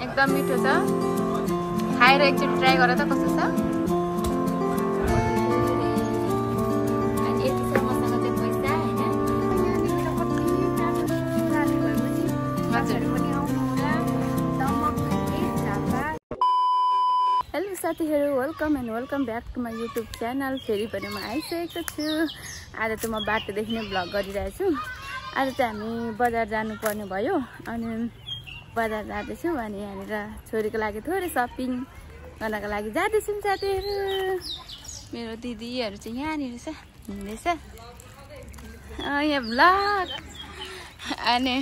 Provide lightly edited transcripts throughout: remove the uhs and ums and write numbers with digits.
एकदम मिठो छ। खाएर एकचोटि ट्राई गर त कस्तो छ। अनि यति छ मसँग चाहिँ पैसा हैन। हजुर। हेलो साथीहरू, welcome and welcome back to my YouTube channel. फेरि पनि म आइसकेको छु। आज त म बाटोदेखि नै भ्लग गरिरहेको छु। आज चाहिँ हामी बजार जानुपर्ने भयो अनि बजार जाँदैछौँ अनि यहाँनिर छोरीको लागि थोरै सपिङ गर्नको लागि जाँदैछौँ साथीहरू। मेरो दिदीहरू चाहिँ यहाँनिर छ, हिँड्दैछ यहाँ भ्लग। अनि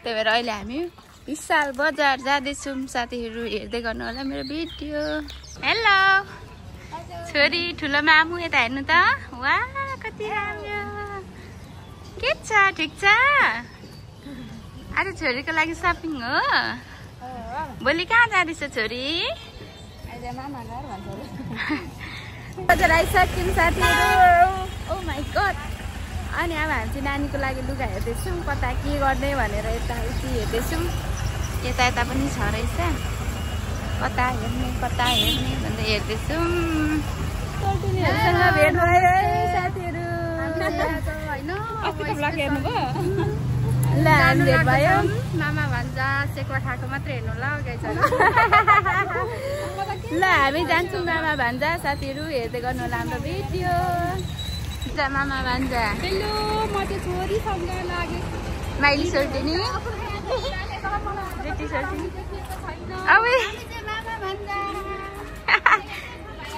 त्यही भएर अहिले हामी विशाल बजार जाँदैछौँ साथीहरू। हेर्दै गर्नु होला मेरो भिडियो। हेलो छोरी, ठुलो मामु यता हेर्नु त। वाह कति राम्रो। के छ, ठिक छ? आज छोरीको लागि सपिङ हो। भोलि कहाँ जाँदैछ छोरी? बजार आइसक्यौँ साथीहरू। ओ माई गड। अनि अब हामी चाहिँ नानीको लागि लुगा हेर्दैछौँ, कता के गर्ने भनेर यताउति हेर्दैछौँ। यता पनि छ रहेछ, कता हेर्ने भन्दै हेर्दैछौँ। भेट भयो साथीहरू। ल हामी भेट भयो। मामा भान्जा सेक्वा खाएको मात्रै हेर्नु ल। ल हामी जान्छौँ मामा भान्जा साथीहरू। हेर्दै गर्नु होला हाम्रो भिडियो। मामा भान्जा। हेलो, म चाहिँ छोरीसँग लागे माइली सोल्टिनी।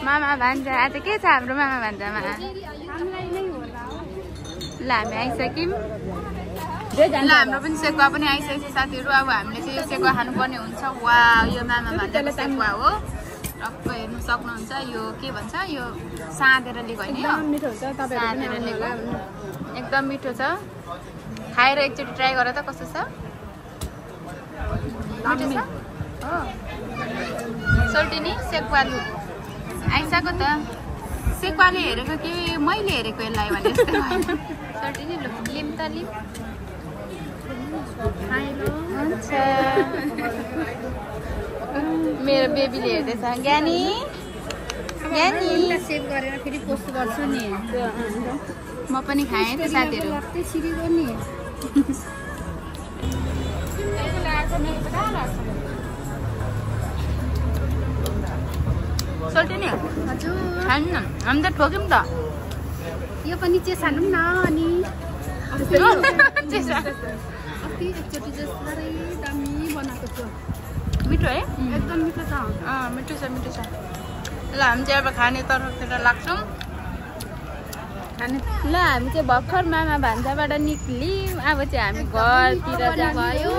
मामा भान्जा आज के छ हाम्रो मामा भान्जामा? ल हामी आइसक्यौँ। ल हाम्रो पनि सेकुवा पनि आइसकेको छ साथीहरू। अब हामीले चाहिँ यो सेकुवा खानुपर्ने हुन्छ। वा यो मामा भान्जाको सेकुवा हो। टक्क हेर्नु सक्नुहुन्छ। यो के भन्छ, यो साँधेर लिएको होइन, साँधेर लिएको। एकदम मिठो छ। खाएर एकचोटि ट्राई गर त कस्तो छ। मिठो छ हो। सोल्टिनी सेकुवालु आइसक्यो त। सेकुवाले हेरेको कि मैले हेरेको यसलाई भने जस्तै भयो। सोल्टिनी लु लिम त लिम। हुन्छ मेरो बेबीले हेर्दैछ। ज्ञानी सेभ गरेर फेरि पोस्ट गर्छु नि। म पनि खाएँ त साथीहरू। सोल्टिनी हजुर खानु न, हामी त ठोक्यौँ त। यो पनि चाहिँ सानौँ न। अनि एकचोटि चाहिँ साह्रै दामी बनाएको छु। मिठो है, एकदम मिठो छ। मिठो छ, मिठो छ। ल हामी चाहिँ अब खाने तर्फतिर लाग्छौँ। ल हामी चाहिँ भर्खर मामा भान्जाबाट निक्ल्यौँ। अब चाहिँ हामी घरतिर भयो।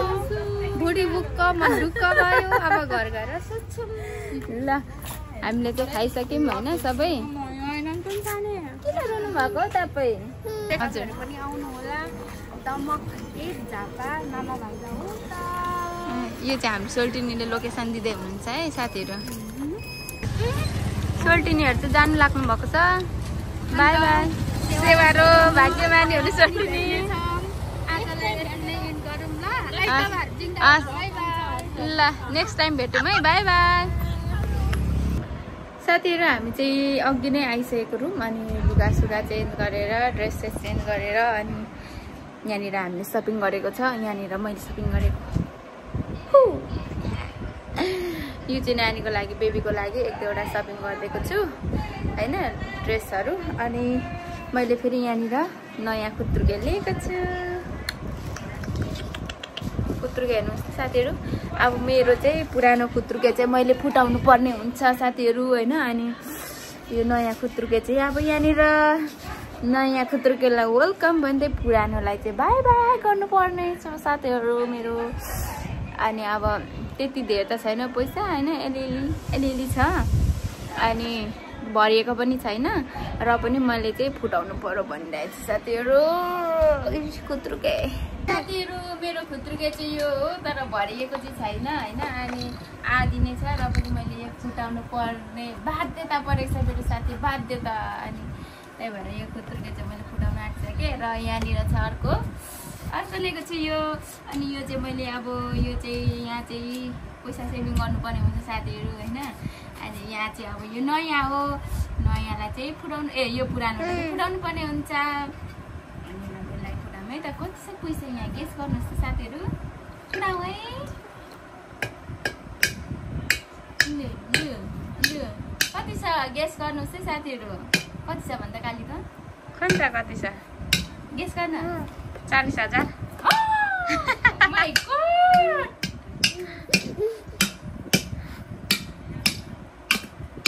बुढी बुक्क मन ढुक्क भयो। अब घर गएर सोध्छौँ। ल हामीले चाहिँ खाइसक्यौँ होइन सबै। किन रोनु भएको हो तपाईँ? हजुर पनि आउनु होला। यो चाहिँ हाम्रो सोल्टिनीले लोकेसन दिँदै हुनुहुन्छ है साथीहरू। सोल्टिनीहरू चाहिँ जानु लाग्नु भएको छ। By by. सेवारो भाग्यमानी हुनु सोल्टिनी। ल नेक्स्ट टाइम भेटौँ है। बाई बाई साथीहरू। हामी चाहिँ अघि नै आइसकेको रुम। अनि लुगासुगा चेन्ज गरेर ड्रेस चेन्ज गरेर अनि यहाँनिर हामीले सपिङ गरेको छ। यहाँनिर मैले सपिङ गरेको यो चाहिँ नानीको लागि, बेबीको लागि एक दुईवटा सपिङ गरिदिएको छु होइन, ड्रेसहरू। अनि मैले फेरि यहाँनिर नयाँ खुत्रुके लिएको छु। खुत्रुके हेर्नुहोस् साथीहरू। अब मेरो चाहिँ पुरानो खुत्रुके चाहिँ मैले फुटाउनु पर्ने हुन्छ साथीहरू होइन। अनि यो नयाँ खुत्रुके चाहिँ अब यहाँनिर नयाँ खुत्रुकेलाई वेलकम भन्दै पुरानोलाई चाहिँ बाई बाई गर्नुपर्ने छ साथीहरू मेरो। अनि अब त्यति धेर त छैन पैसा होइन, अलिअलि छ। अनि भरिएको पनि छैन र पनि मैले चाहिँ फुटाउनु पर्यो भनिरहेको छु साथीहरू। खुत्रुके साथीहरू मेरो खुत्रुके चाहिँ यो हो, तर भरिएको चाहिँ छैन होइन। अनि आधी नै छ र पनि मैले यो फुटाउनु पर्ने बाध्यता परेको छ मेरो साथी, बाध्यता। अनि त्यही भएर यो खुत्रुके चाहिँ मैले फुटाउन आँटिसकेँ। र यहाँनिर छ अर्को लिएको छु यो। अनि यो चाहिँ मैले अब यो चाहिँ यहाँ चाहिँ पैसा सेभिङ गर्नुपर्ने हुन्छ साथीहरू होइन। अनि यहाँ चाहिँ अब यो नयाँ हो, नयाँलाई चाहिँ फुटाउनु यो पुरानोलाई चाहिँ फुटाउनु पर्ने हुन्छ। अनि नयाँलाई फुटाउँ है त। कति छ पैसा यहाँ गेस गर्नुहोस् त साथीहरू, फुटाउँ है। कति छ गेस गर्नुहोस् है साथीहरू, कति छ भन्दा काली त खन्छ कति छ गेस गर्न। 40,000। माइ गॉड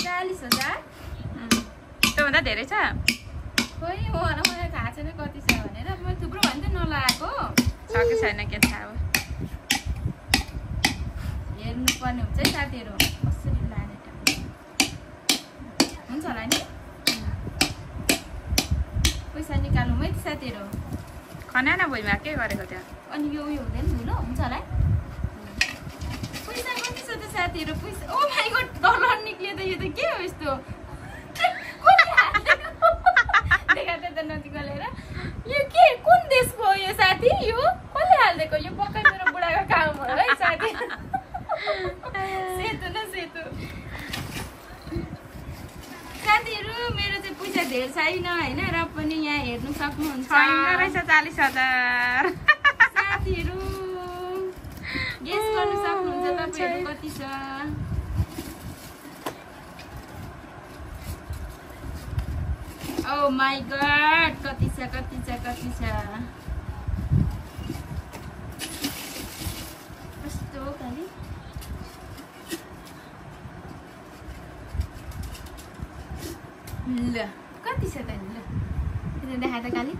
40,000 त्योभन्दा धेरै छ। खोइ मलाई थाहा छैन कति छ भनेर, म थुप्रो भने त नलगाएको छ कि छैन के थाहा हो, हेर्नुपर्ने हुन्छ है साथीहरू कसरी लाने हुन्छ होला नि। पैसा निकाल्नु है साथीहरू। खनाना भुइँमा के गरेको थियो? अनि यो हुँदैन धुलो हुन्छ होला है। पैसा कति छ त साथीहरू? पैसा ओ माइ गॉड डलर निक्लियो त। यो त के हो यस्तो? देखा त नजिक गएर यो के कुन देशको हो यो साथी? यो कसले हालिदिएको? यो पक्कै मेरो बुढाको काम हो है साथी। सेतो न सेतो साथीहरू, मेरो चाहिँ पैसा धेर छैन होइन, र पनि यहाँ हेर्नु सक्नुहुन्छ रहेछ 40,000। साथीहरू गेस गर्नु सक्नुहुन्छ तपाईहरु कति छ? ओ माय गॉड कति छ कति छ कति छ? कस्तो खाली ल कति छ त? ल किन देखा त खाली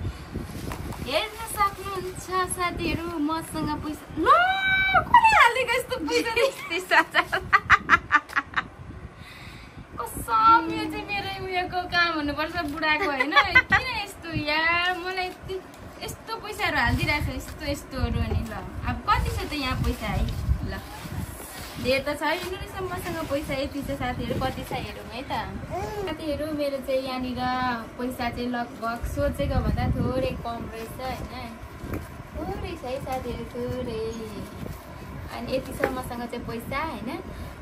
हेर्न सक्नुहुन्छ साथीहरु। मसँग पैसा ल कसले हालेको यस्तो पैसा? 30,000 कसम यो चाहिँ मेरो उयोको काम हुनुपर्छ बुढाको हैन। किन यस्तो यार मलाई यस्तो पैसाहरु हाल्दिरहेछ यस्तो यस्तोहरु अनि ल अब कति छ त यहाँ पैसा है? ल धेर त छैन रहेछ मसँग पैसा यति छ साथीहरु। कति छ हेरौँ है त साथीहरु। मेरो चाहिँ यहाँनिर पैसा चाहिँ लगभग सोचेको भन्दा थोरै कम रहेछ हैन। थोरै छ है साथीहरु थोरै। अनि यति छ मसँग चाहिँ पैसा हैन।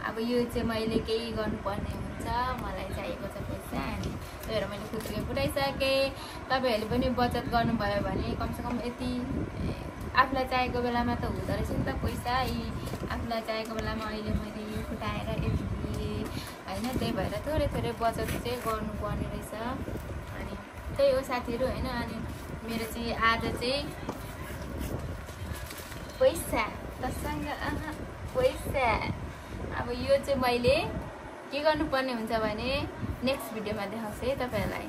अब यो चाहिँ मैले केही गर्नुपर्ने हुन्छ, मलाई चाहिएको छ पैसा। अनि त्यही भएर मैले खुद्रै फुटाइसकेँ। तपाईहरुले पनि बचत गर्नुभयो भने कमसेकम यति आफूलाई चाहिएको बेलामा त हुँदो रहेछ नि त पैसा। आफूलाई चाहिएको बेलामा अहिले मैले यो फुटाएर यति दिएँ हैन। त्यही भएर थोरै थोरै बचत चाहिँ गर्नुपर्ने रहेछ। अनि त्यही हो साथीहरु हैन। अनि मेरो चाहिँ आज चाहिँ पैसा तसँग पैसा। अब यो चाहिँ मैले के गर्नुपर्ने हुन्छ भने नेक्स्ट भिडियोमा देखाउँछु है तपाईहरुलाई।